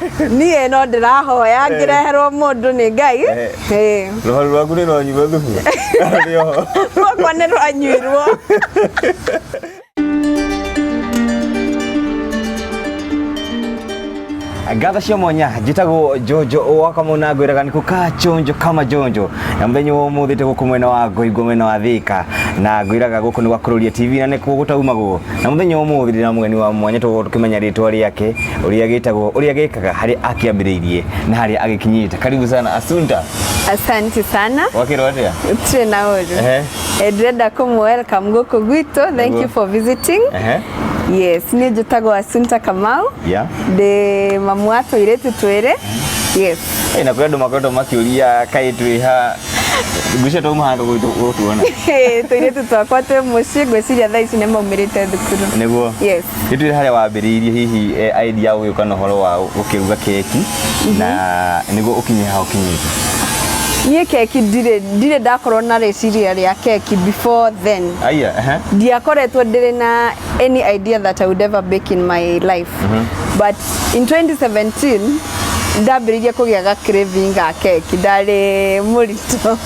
Niĩ no ndĩrahoya ngĩreherwo mũndũ nĩ Ngai. Ĩĩ. Rũharu rwaku nĩ rwanyuirwo thubu? Rĩoho. Rwakwa nĩ rwanyuirwo. Ngatho cia mwanya, njĩtagwo Njonjo wa Kamau na ngwĩraga nĩ kũka chonjo kama jonjo, na mũthenya wa ũmũthĩ tũ gũkũ mwena wa Ngoingwa, mwena wa Thĩka, na ngwĩraga gũkũ nĩ gwa Kũrũria TV na nĩkuo gũtaumagwo. Na mũthenya wa ũmũthĩ ndĩna mũgeni wa mwanya, tũgũkorwo tũkĩmenya rĩtwa rĩake, ũrĩa agĩtagwo, ũrĩa agĩkaga, harĩa akĩambĩrĩirie na harĩa agĩkinyĩte. Karibu sana, Asunta. Asante sana. Wakĩrwo atĩa? Gũtirĩ na ũru. Ndĩrenda kũmũ welcome gũkũ gwitũ. Thank you for visiting. Yes, niĩ njĩtagwo Asunta Kamau. Ndĩ mamu wa tũirĩtu twĩrĩ. Yes. Ĩ, na kwĩ andũ makoretwo makĩũria kaĩ twĩ ha, ngwĩciria twauma handũ gũtuona. Tũirĩtu twakwa twĩ mũciĩ, ngwĩciria thaa ici nĩ maumĩrĩte thukuru. Nĩguo. Yes. Nĩ twĩre harĩa wambĩrĩirie hihi idea ya gũgĩũka na ũhoro wa gũkĩruga keki na nĩguo ũkinye haha ũkinyĩte. Niĩ keki ndirĩ ndakorwo na rĩciria rĩa keki before then. Aya, ehe. Ndiakoretwo ndĩrĩ na any idea that I would ever bake in my life. But in 2017 ndambĩrĩirie kũgĩa ga craving ga keki, ndarĩ mũritũ,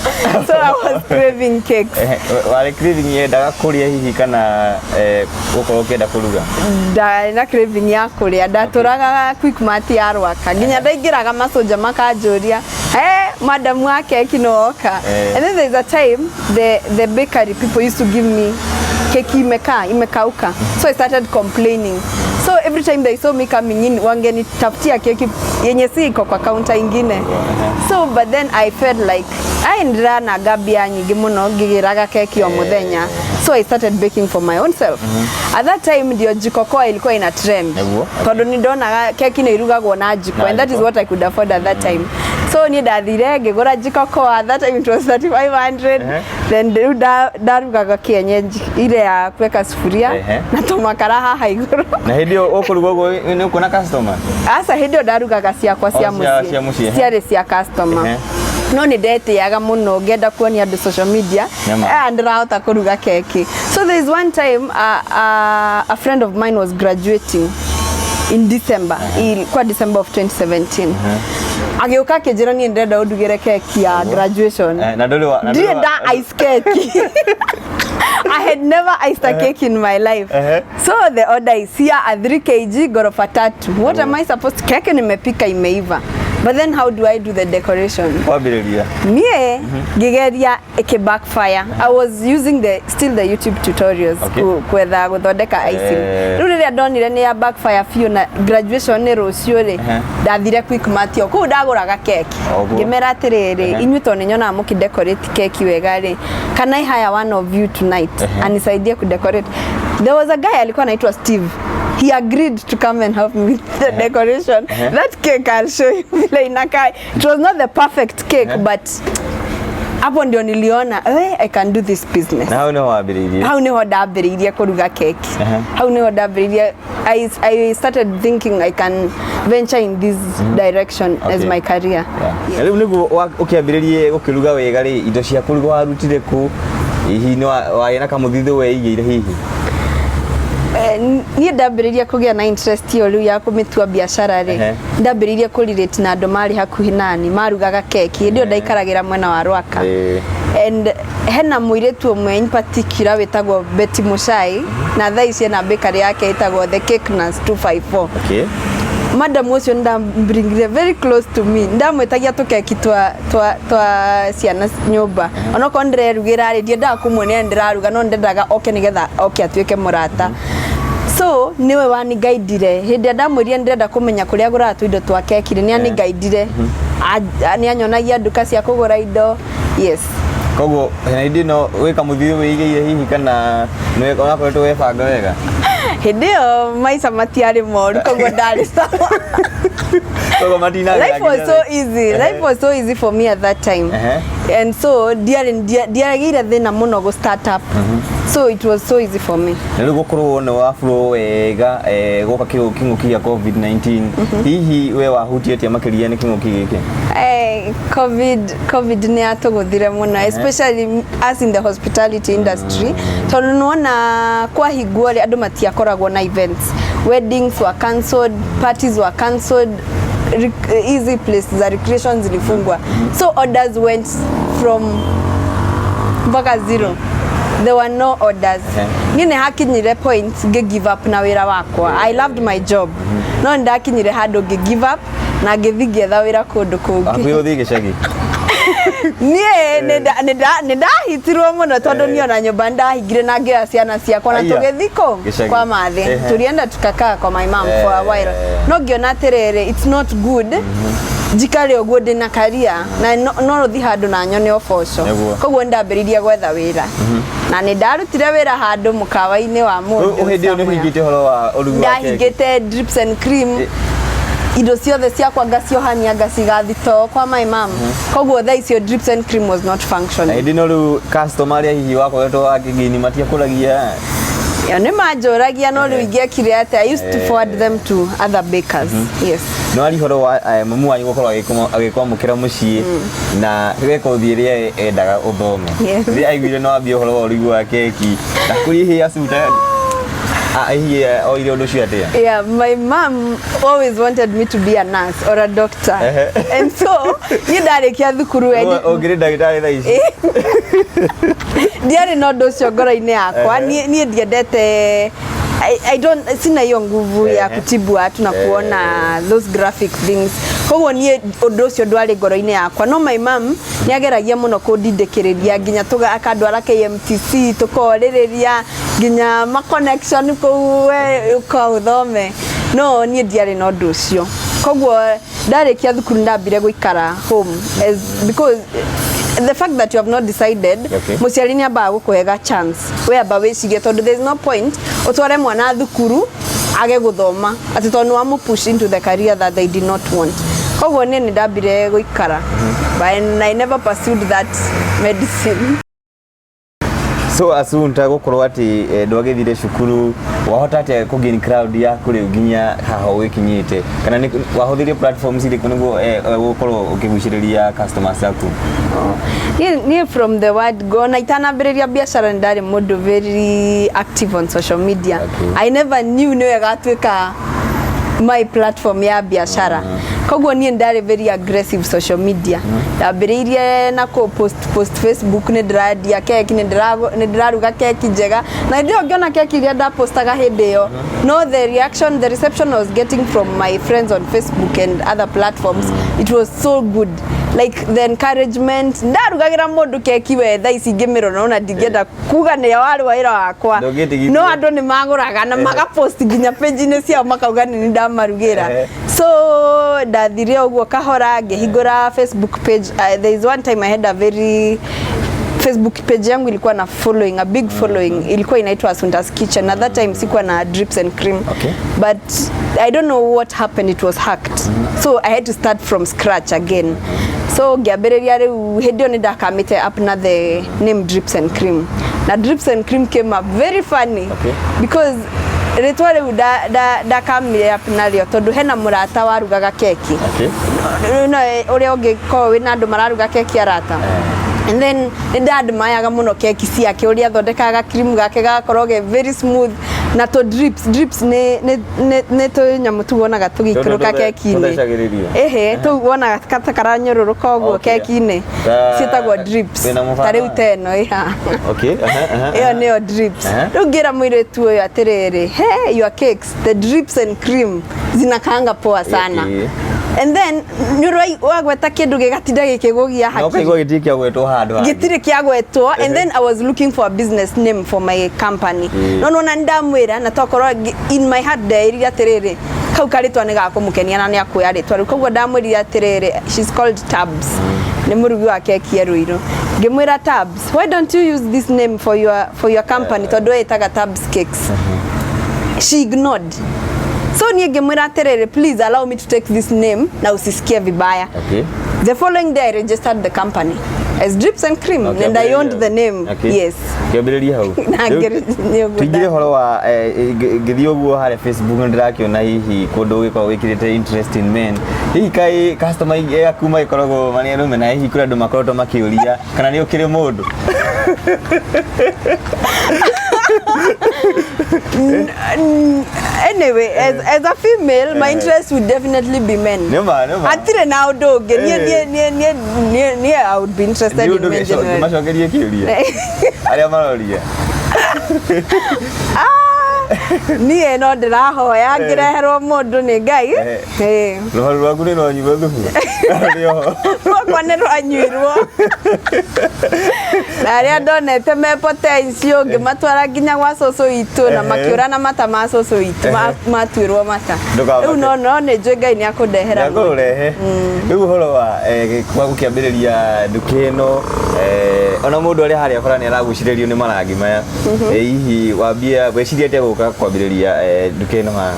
so I was craving cakes. Ehe, warĩ craving yendaga kũrĩa hihi kana gũkorwo ũkĩenda kũruga? Ndarĩ na craving ya kũrĩa. Ndatũraga Quickmart ya Rwaka, nginya ndaingĩraga macoja makanjũria, "Hey, madam wa keki no oka?" And then there's a time the bakery people used to give me keki imekaa imekauka, so I started complaining. So every time they saw me coming in, wangenitafutia keki yenye si iko kwa counter ingine. So but then I felt like ai ndĩrananga mbia nyingĩ mũno ngĩgĩraga keki o mũthenya, so I started baking for my own self. At that time ndio Jiko Koa ilikuwa ina trend. Tondũ nĩ ndonaga keki nĩ irugagwo na jiko, Na and that is jiko. what I could afford at that time. So niĩ ndathire ngĩgũra Jiko Koa. At that time it was 3500. Then rĩu ndarugaga kienyeji ile ya kuweka sufuria na tũmakara haha igũrũ. Na hĩndĩ ĩyo ũkũruga ũguo nĩ ũkuona customer? Aca, hĩndĩ ĩyo ndarugaga ciakwa cia Oh, cia mũciĩ. Mũciĩ, ehe. Ciarĩ cia customer. No nĩ ndetĩaga mũno ngenda kuonia andũ social media Nyama. Ndĩrahota kũruga keki. So there is one time a friend of mine was graduating in December, ilikuwa December of 2017. Agĩũka akĩnjĩra, "Niĩ ndĩrenda ũndugĩre keki ya graduation." Na ndũrĩ wa na ndũrĩ Ndirĩ nda ice keki. I had never iced a cake in my life. So the order is here at 3 kg, ghorofa tatu. What am I supposed to? Keki nimepika, imeiva. But then how do I do the decoration? Wambĩrĩria. Niĩ ngĩgeria, ĩkĩ backfire. I was using the still the YouTube tutorials kwetha gũthondeka icing. Rĩu rĩrĩa ndonire nĩ ya backfire biũ na graduation nĩ rũciũ rĩ, ndathire Quickmart o kũu ndagũraga keki. Ngĩmera atĩrĩrĩ, "Inyuĩ tondũ nĩ nyonaga mũkĩdecorate keki wega rĩ, can I hire one of you tonight anisaidie kudecorate?" There was a guy alikuwa anaitwa Steve. He agreed to come and help me with the decoration. That cake, I'll show you vile inakaa. It was not the perfect cake, but hapo ndio niliona, I can do this business. Na hau nĩho wambĩrĩirie? Hau niho ndambĩrĩirie kũruga keki. Hau niho ndambĩrĩirie. I started thinking I can venture in this direction as my career. Na rĩu nĩguo ũkĩambĩrĩrie gũkĩruga wega rĩ, indo cia kũruga warutire kũ? Hihi nĩ warĩ na kamũthithũ weigĩire hihi? Niĩ ndambĩrĩirie kũgĩa na interest ĩyo rĩu ya kũmĩtua biacara rĩ, ndambĩrĩirie kũrelate na andũ marĩ hakuhĩ nani marugaga keki. Hĩndĩ ĩyo ndaikaragĩra mwena wa Rwaka and hena mũirĩtu ũmwe in particular wĩtagwo Betty Muchai, na thaa ici ena bakery yake ĩtagwo The Cake Nurse 254. Madam ũcio ndambringire very close to me. Ndamwĩtagia tũkeki twa ciana nyũmba. Onokorwo ndĩrerugĩra rĩ, ndiendaga kũmuonia nĩ ndĩraruga, no ndendaga oke nĩgetha oke atuĩke mũrata. So nĩwe wanigaidire hĩndĩ ĩrĩa ndamwĩrire ndĩrenda kũmenya kũrĩa ngũraga tũindo twa keki rĩ, nĩ anigaidire, nĩ anyonagia nduka cia kũgũra indo, yes. Koguo hena hĩndĩ ĩno wĩ kamũthithũ wĩigĩire hihi kana nĩ ũrakoretwo webanga wega? Hĩndĩ ĩyo maica matiarĩ moru, koguo ndarĩ sawa. Koguo matinagera. Life was so easy. Life was so easy for me at that time. And so ndiarĩ ndiagĩire thĩna mũno gũ start up, so it was so easy for me. Na rĩu gũkorwo nĩ waburo wega, gũka kĩng'ũki gĩa COVID-19, hihi we wahutio atĩa makĩria nĩ kĩng'ũki gĩkĩ? COVID nĩ yatũgũthire mũno, especially us in the hospitality industry, tondũ nĩwona kwahingwo rĩ, andũ matiakoragwo na events. Weddings were cancelled, parties were cancelled. hizi place za recreation zilifungwa, so orders went from mpaka zero. There were no orders. Niĩ nĩ hakinyire point ngĩ give up na wĩra wakwa. I loved my job, no nĩ ndakinyire handũ ngĩ give up na ngĩthiĩ ngĩetha wĩra kũndũ kũngĩ. Hakuhĩ ũthiĩ gĩcagi. Niĩ nĩ ndahitirwo mũno tondũ niĩ ona nyũmba nĩ ndahingire na ngĩoya ciana ciakwa na Aya. tũgĩthiĩ kũ Gĩcagi. kwa mathĩ. Tulienda tukakaa kwa my mom for a while, no ngĩona atĩrĩrĩ, it's not good njikare ũguo ndĩna karia na no rũthi handũ na nyone ũboco. Koguo nĩ ndambĩrĩirie gwetha wĩra na nĩ ndarutire wĩra handũ mũkawa-inĩ wa mũndũ Hĩndĩ ĩyo nĩ somewhere. ũhingĩte ũhoro wa ũrugi wa keki? Ndahingĩte Drips and Cream, indo ciothe ciakwa ngaciohania ngaciga thitoo kwa my mom, koguo thaa icio Drips and Cream was not Na functioning. hĩndĩ ĩno rĩu customer arĩa hihi wakoretwo wakĩgĩni matiakũragia? Yo nĩ manjũragia, no rĩu ingĩekire atĩa? I used to forward them to other bakers, yes. Nĩ wari ũhoro wa mamu wanyu gũkorwo agĩkwamũkĩra mũciĩ na we kothi ĩrĩa endaga ũthome. Rĩrĩa aiguire no wambie ũhoro wa ũrugi wa keki na kũrĩ hihi acuta hihi oire ũndũ ũcio atĩa? Yeah, my mom always wanted me to be a nurse or a doctor. And so, niĩ ndarĩkia thukuru Ũngĩrĩ ndagĩtarĩ thaa ici? Ndiarĩ na ũndũ ũcio ngoro-inĩ yakwa. Niĩ ndiendete, I don't, sina hiyo nguvu ya kutibu watu na kuona those graphic things, koguo niĩ ũndũ ũcio ndwarĩ ngoro-inĩ yakwa. No my mom nĩ ageragia mũno kũndindĩkĩrĩria nginya akandwara KMTC tũkorĩrĩria nginya ma connection kũu, we ũka ũthome, no niĩ ndiarĩ na ũndũ ũcio. Koguo ndarĩkia thukuru ndambire gũikara home as because the fact that you have not decided, mũciari nĩ ambaga gũkũhe chance we amba wĩcirie, tondũ there is no point ũtware mwana thukuru age gũthoma atĩ tondũ nĩ wamũ push into the career that they did not want. Koguo niĩ nĩ ndambire gũikara, but I never pursued that medicine. So Assunta, gũkorwo atĩ ndwagĩthire cukuru, wahota atĩa kũ gain crowd yaku rĩu nginya haha ũgĩkinyĩte, kana nĩ wahũthĩrie platforms irĩkũ nĩguo gũkorwo ũkĩgucĩrĩria customers aku? Niĩ from the word go na itanambĩrĩria biacara nĩ ndarĩ mũndũ very active on social media. I never knew nĩwe gatuĩka my platform ya biacara. Koguo niĩ ndarĩ very aggressive social media. Ndambĩrĩirie na kũ post post Facebook nĩ ndĩrendia keki, nĩ ndĩraruga keki njega, na hĩndĩ ĩyo ngĩona keki iria ndapostaga hĩndĩ ĩyo, no the reaction, the reception I was getting from my friends on Facebook and other platforms, it was so good, like the encouragement. Ndarugagĩra mũndũ keki we thaa ici ngĩmĩrora ona ndingĩenda kuga nĩyo warĩ wĩra wakwa. Ndũngĩtigithia. No andũ nĩ magũraga na magapost nginya page-inĩ ciao makauga nĩ ndamarugĩra. So ndathire ũguo kahora ngĩhingũra Facebook page. There is one time I had a very Facebook page yangu ilikuwa na following, a big following. Ilikuwa inaitwa Asunta's Kitchen. At that time sikuwa na Drips and Cream. But I don't know what happened, it was hacked, so I had to start from scratch again. So ngĩambĩrĩria rĩu hĩndĩ ĩyo nĩ ndakamĩte up na the name Drips and Cream, na Drips and Cream came up very funny because rĩtwa rĩu ndakamire up narĩo tondũ hena mũrata warugaga keki. No ũrĩa ũngĩkorwo wĩna andũ mararuga keki arata, and then nĩ ndadmayaga mũno keki ciake, ũrĩa athondekaga cream gake gagakorwo ge very smooth na tũ drips. Drips nĩ tũnyamũ tu wonaga tũgĩikũrũka keki-inĩ. Tũthecagĩrĩrio. Ĩhĩ, tũu wonaga ta karanyũrũrũka ũguo keki-inĩ, ciĩtagwo drips. Wĩna mũbanga? Ta rĩu ta ĩno ĩ haha. Okay. Aha, aha, Ĩyo nĩyo drips. Rĩu ngĩra mũirĩtu ũyũ atĩrĩrĩ, "Hey, your cakes, the drips and cream zinakaanga poa sana." And then nĩ wagweta kĩndũ gĩgatinda gĩkĩgũgia Na hakiri. ũkaigua gĩtirĩ kĩa gwetwo handũ hangĩ. Gĩtirĩ kĩagwetwo. And then I was looking for a business name for my company, no nona ndamwĩra na tokorwo in my heart ndeĩrire atĩrĩrĩ, kau karĩtwa nĩ gakũmũkenia na nĩ akuoya rĩtwa rĩu. Koguo ndamwĩrire atĩrĩrĩ, she's called Tabs, nĩ mũrugi wa keki e Ruiru. Ngĩmwĩra, "Tabs, why don't you use this name for your company?" Tondũ ĩtaga Tabs Cakes. She ignored. So niĩ ngĩmwĩra atĩrĩrĩ, "Please allow me to take this name na usisikie vibaya." The following day I registered the company as Drips and Cream and I owned the name. Yes. Kĩambĩrĩria hau. Na Rĩu, nĩ ũguo. Tũingĩre ũhoro wa ngĩthiĩ ũguo harĩa Facebook nĩ ndĩrakĩona hihi kũndũ ũgĩkoragwo wĩkĩrĩte interest in men, hihi kaĩ customer aingĩ aku magĩkoragwo marĩ arũme, na hihi kũrĩ andũ makoretwo makĩũria kana nĩ ũkĩrĩ mũndũ? Anyway, as a female, my interest would definitely be men. Nĩma, nĩma. Hatirĩ na ũndũ ũngĩ. Niĩ niĩ niĩ niĩ niĩ niĩ I would be interested in men generally. Macokerie kĩũria arĩa maroria. Ah, niĩ no ndĩrahoya ngĩreherwo mũndũ nĩ Ngai. Rũharu rwaku nĩ rwanyuo thubu rĩ oho? Rwakwa nĩ rwanyuirwo na arĩa ndonete me potential, ngĩmatwara nginya gwa cũcũ witũ na makĩũra na mata ma cũcũ witũ, matuĩrwo mata. Ndũkamake. Rĩu no nĩ njũĩ Ngai nĩ akũndehera mũndũ. Nĩakũrehe. Rĩu ũhoro wa wa gũkĩambĩrĩria nduka ĩno, ona mũndũ arĩa harĩa bara nĩ aragucĩrĩrio nĩ marangi maya. Hihi wambia weciria atĩa gũka kwambĩrĩria nduka ĩno haha?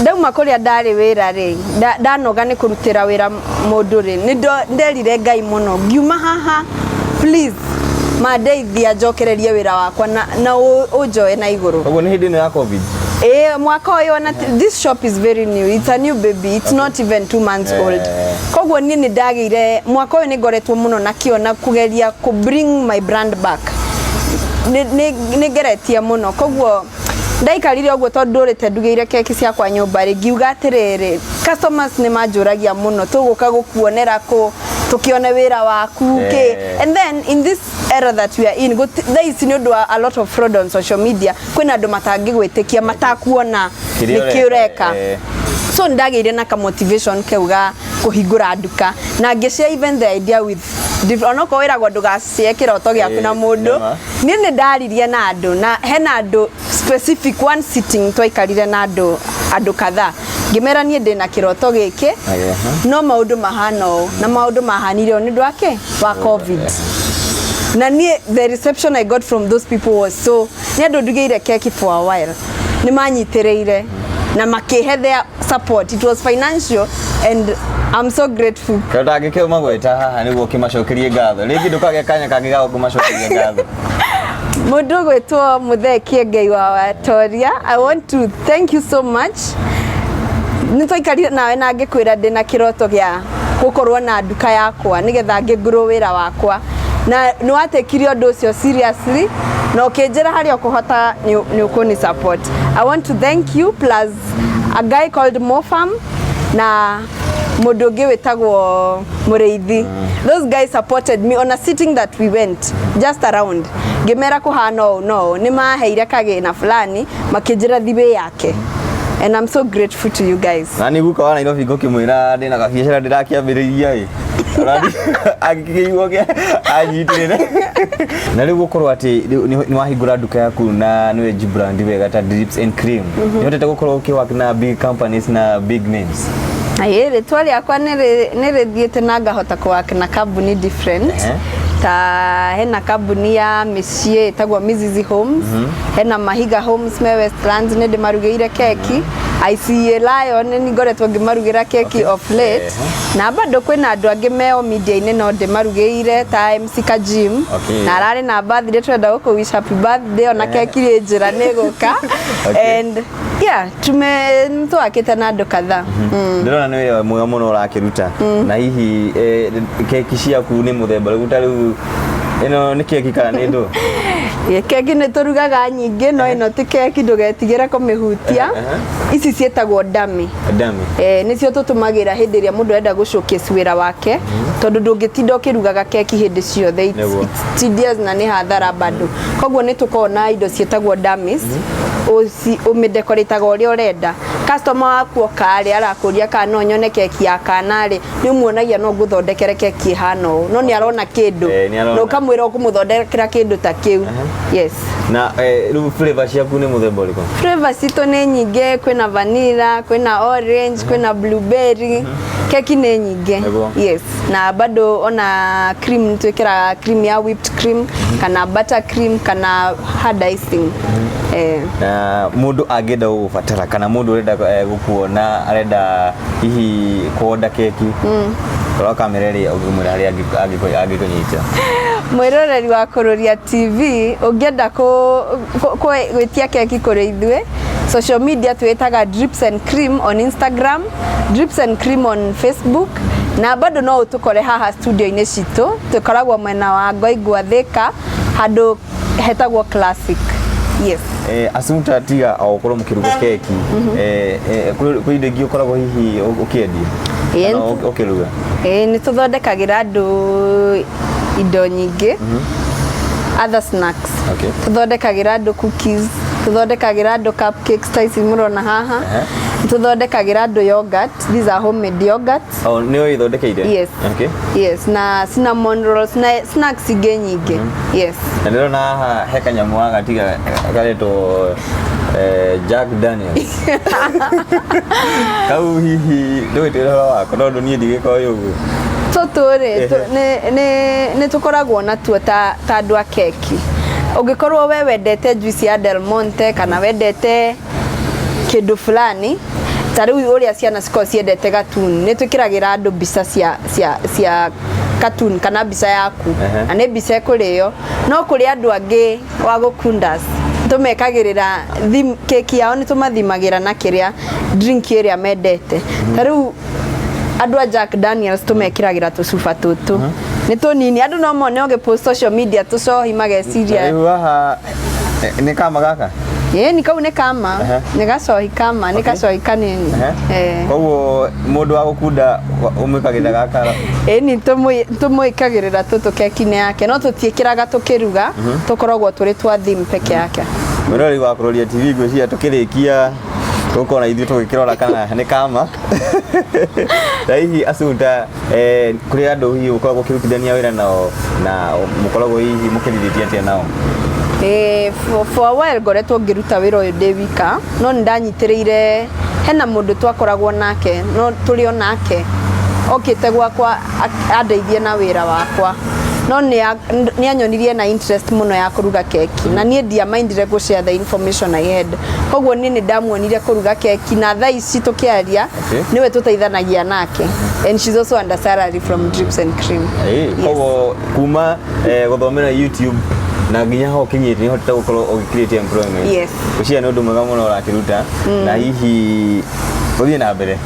Ndauma kũrĩa ndarĩ wĩra rĩ, ndanoga nĩ kũrutĩra wĩra mũndũ rĩ, nĩ nderire Ngai mũno ngiuma haha, please mandeithia njokererie wĩra wakwa na ũnjoe na igũrũ. Koguo nĩ hĩndĩ ĩno ya COVID? Ĩĩ, mwaka ũyũ. Ona this shop is very new, it's a new baby, it's not even 2 months old. Koguo niĩ nĩ ndagĩire mwaka ũyũ nĩ ngoretwo mũno na kĩo na kũgeria kũ bring my brand back. Nĩ ngeretie mũno. Koguo ndaikarire ũguo tondũ ndũrĩte ndugĩire keki ciakwa nyũmba rĩ, ngiuga atĩrĩrĩ, customers nĩ manjũragia mũno, tũgũka gũkuonera kũ, tũkĩone wĩra waku kĩ. And then in this era that we are in, thaa ici nĩ ũndũ wa a lot of fraud on social media, kwĩna andũ matangĩgwĩtĩkia matakuona Kĩrĩa nĩkĩ ũreka, ũreka. So ndagĩire na ka motivation kau ga kũhingũra nduka na ngĩshare even the idea with onokorwo wĩragwo ndũgashare kĩroto gĩaku na mũndũ. Nĩma. Niĩ nĩ ndaririe na andũ, na hena andũ specific, one sitting twaikarire na andũ kadhaa, ngĩmera niĩ ndĩna kĩroto gĩkĩ, no maũndũ mahana ũũ na maũndũ mahanire ũũ nĩ ũndũ wa kĩ wa COVID. Na niĩ the reception I got from those people was so, nĩ andũ ndugĩire keki for a while, nĩ manyitĩrĩire na makĩhe their support. It was financial and I'm so grateful. Kaĩ ũtangĩkĩmagweta haha nĩguo ũkĩmacokerie ngatho rĩngĩ, ndũkagĩa kanya kangĩ ga kũmacokeria ngatho? Mũndũ gwĩtwo Mũthee Kĩengei wa Watoria, I want to thank you so much. Nĩ twaikarire nawe na ngĩkwĩra ndĩna kĩroto gĩa gũkorwo na nduka yakwa nĩgetha ngĩngurwo wĩra wakwa, na nĩ watekire ũndũ ũcio seriously na ũkĩnjĩra harĩa ũkũhota nĩ ũkũni support. I want to thank you, plus a guy called Mofam na mũndũ ũngĩ wĩtagwo Mũrĩithi. Those guys supported me on a sitting that we went just around, ngĩmera kũhana ũũ no ũũ, nĩ maheire kagĩna fulani, makĩnjĩra thiwĩ yake, and I'm so grateful to you guys. Na nĩ guka wa Nairobi ngũkĩmwĩra ndĩna gabiacara ndĩrakĩambĩrĩria ĩ angĩkĩigua anyitĩrĩre. Na rĩu gũkorwo atĩ rĩu nĩ wahingũra nduka yaku na nĩwe brand wega ta Drips and Cream, nĩ hotete gũkorwo ũkĩwork na big companies na big names? Ĩĩ, rĩtwa rĩakwa nĩ rĩthiĩte na ngahota kũwork na kambuni different. Ta hena kambuni ya mĩciĩ ĩtagwo Mizizi Homes, hena Mahiga Homes me Westlands, nĩ ndĩmarugĩire keki. ICA Lion nĩ ngoretwo ngĩmarugĩra keki of late. Na bado kwĩna andũ angĩ meo media-inĩ no ndĩmarugĩire ta MC Kajim. Na ararĩ na birthday, twenda gũkũ wish happy birthday, ona keki rĩ njĩra nĩ gũka. And yeah, tume twakĩte na andũ kadhaa. Ndĩrona nĩ wĩra mwega mũno ũrakĩruta. Na hihi keki ciaku nĩ mũthemba rĩu? Ta rĩu ĩno nĩ keki kana nĩ ndũ? Ĩ, keki nĩ tũrugaga nyingĩ, no ĩno ti keki, ndũgetigĩre kũmĩhutia. Ici ciĩtagwo dummy. Dummy. Nĩcio tũtũmagĩra hĩndĩ ĩrĩa mũndũ arenda gũ showcase wĩra wake, tondũ ndũngĩtinda ũkĩrugaga keki hĩndĩ ciothe. It's tedious na nĩ hathara bado. Koguo nĩ tũkoragwo na indo ciĩtagwo dummies. Ũmĩdekorĩtaga ũrĩa ũrenda. Customer waku oka rĩ, arakũria kana no nyone keki ya kana rĩ, nĩ ũmuonagia no ngũthondekere keki ĩhana ũũ, no nĩ arona kĩndũ. Nĩ arona. Na ũkamwĩra ũkũmũthondekera kĩndũ ta kĩu, yes. Na rĩu flavor ciaku nĩ mũthemba ũrĩkũ? Flavor citũ nĩ nyingĩ. Kwĩna vanilla, kwĩna orange, kwĩna blueberry. Keki nĩ nyingĩ. Yes, na bado ona cream nĩ twĩkĩraga cream ya whipped cream kana butter cream kana hard icing. Na mũndũ angĩenda gũgũbatara kana mũndũ ũrenda gũkuona, arenda hihi kuonda keki, rora kamera ĩrĩa ũngĩmwĩra harĩa angĩkũnyita. Mwĩroreri wa Kũrũria TV, ũngĩenda gwĩtia keki kũrĩ ithuĩ, social media twĩtaga Drips and Cream on Instagram, Drips and Cream on Facebook, na bado no ũtũkore haha studio-inĩ citũ. Tũkoragwo mwena wa Ngoingwa, Thika, handũ hetagwo Classic. Yes. Assunta, tiga o gũkorwo mũkĩruga keki, kwĩ indo ingĩ ũkoragwo hihi ũkĩendia kana ũkĩruga? Ĩĩ, nĩ tũthondekagĩra andũ indo nyingĩ, other snacks. Tũthondekagĩra andũ cookies, tũthondekagĩra andũ cupcakes ta ici mũrona haha. Tũthondekagĩra andũ yogurt. These are homemade yogurt. Oh, nĩ ũithondekeire? Yes. Yes, na cinnamon rolls na snacks ingĩ nyingĩ, yes. Na ndĩrona haha he kanyamũ gaka tiga karetwo Jack Daniels kau, hihi ndũgĩtwĩre ũhoro wako tondũ niĩ ndigĩkoĩ ũguo. Tũtũ rĩ, nĩ tũkoragwo natuo ta andũ a keki. Ũngĩkorwo we wendete juice ya Del Monte kana wendete kĩndũ fulani, ta rĩu ũrĩa ciana cikoragwo ciendete cartoon, nĩ twĩkĩragĩra andũ mbica cia cartoon kana mbica yaku. Na nĩ mbica ĩkũrĩo. No kũrĩ andũ angĩ wa gũkundas, tũmekagĩrĩra keki yao, nĩ tũmathimagĩra na kĩrĩa drink ĩrĩa mendete. Ta rĩu andũ a Jack Daniels tũmekĩragĩra tũcuba tũtũ nĩ tũnini. Andũ no mone ũgĩpost social media tũcohi mageciria. Rĩu haha nĩ kama gaka? Ĩĩ, kau nĩ kama. Nĩ gacohi kama, nĩ gacohi kanini. Koguo mũndũ wa gũkunda ũmwĩkagĩrĩra gaka? Ĩĩ, nĩ tũmwĩkagĩrĩra tũtũ keki-inĩ yake, no tũtiĩkĩraga tũkĩruga, tũkoragwo tũrĩ twa theme peke yake. Mwĩroreri wa Kuroria TV, ngwĩciria tũkĩrĩkia tũgũkorwo na ithuĩ tũgĩkĩrora kana nĩ kama. Na hihi Assunta, kũrĩ andũ hihi ũkoragwo ũkĩrutithania wĩra nao na mũkoragwo hihi mũkĩrirĩtie atĩa nao? For a while ngoretwo ngĩruta wĩra ũyũ ndĩ wika, no nĩ ndanyitĩrĩire hena mũndũ twakoragwo nake, no tũrĩ o nake okĩte gwakwa andeithie na wĩra wakwa, no nĩ anyonirie na interest mũno ya kũruga keki, na niĩ ndiamaindire gũ share the information I had. Koguo niĩ nĩ ndamuonire kũruga keki, na thaa ici tũkĩaria nĩwe tũteithanagia nake, and she's also under salary from Drips and Cream. Yes. Koguo kuma gũthomera YouTube na nginya ho ũkinyĩte nĩ ũhotete gũkorwo ũgĩ create employment. Yes. Ngwĩciria nĩ ũndũ mwega mũno ũrakĩruta, na hihi ũthiĩ na mbere.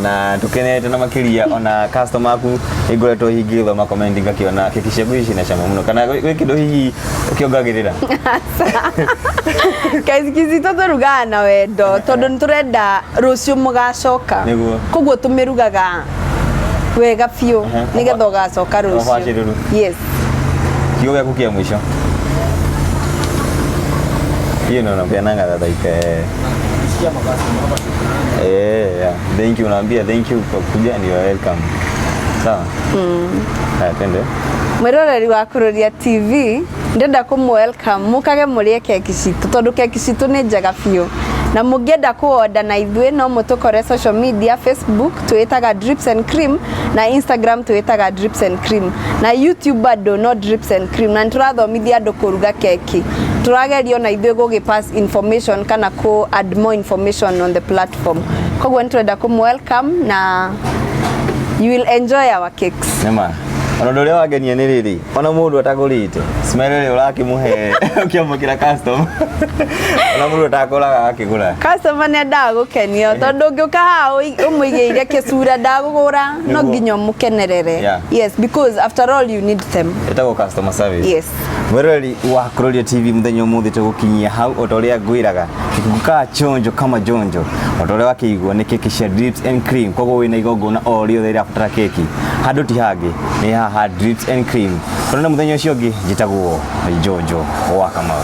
Na tukenete na makĩria ona customer aku nĩ ngoretwo hihi ngĩthoma comment ngakĩona keki ciaku hihi cina cama mũno, kana gwĩ kĩndũ hihi ũkĩongagĩrĩra? Keki citũ tũrugaga na wendo tondũ nĩ tũrenda rũciũ mũgacoka. Koguo tũmĩrugaga wega biũ nĩgetha ũgacoka rũciũ. Ũbacĩrĩru. Yes. Kiugo gĩaku kĩa mũico hiyo ndio unapeananga like yeah. Thank you, unaambia thank you kwa kuja and you are welcome. Sawa. Haya, twende. Mwĩroreri wa Kuroria TV, ndĩrenda kũmũ welcome mũkage mũrĩe keki citũ tondũ keki citũ nĩ njega biũ, na mũngĩenda kũorder na ithuĩ no mũtũkore social media. Facebook twĩtaga Drips and Cream, na Instagram twĩtaga Drips and Cream, na YouTube bado no Drips and Cream. Na nĩtũrathomithia andũ kũruga keki, tũrageria ona ithuĩ gũgĩ pass information kana kũ add more information on the platform. Koguo nĩtũrenda kũmũ welcome na you will enjoy our cakes. Nĩma. Ona ũndũ ũrĩa wangenia nĩ rĩrĩ, ona mũndũ atagũrĩte, smile ĩrĩa ũrakĩmũhe ũkĩamũkĩra customer. Ona mũndũ atakũraga akĩgũra. Customer nĩ endaga gũkenio tondũ ũngĩũka haha ũmũigĩire kĩcura ndagũgũra, no nginya ũmũkenerere. Yes, because after all you need them. Ĩtagwo customer service. Yes. Mwĩroreri wa Kuroria TV, mũthenya ũmũthĩ tũgũkinyia hau. O ta ũrĩa ngwĩraga, gĩkuũ chonjo kama jonjo, o ta ũrĩa wakĩigua nĩ keki cia Drips and Cream. Koguo wĩna igongona o rĩothe rĩrabatara keki, handũ ti hangĩ nĩ haha Drips and Cream. Tuonane mũthenya ũcio ũngĩ. Njĩtagwo Njonjo wa Kamau.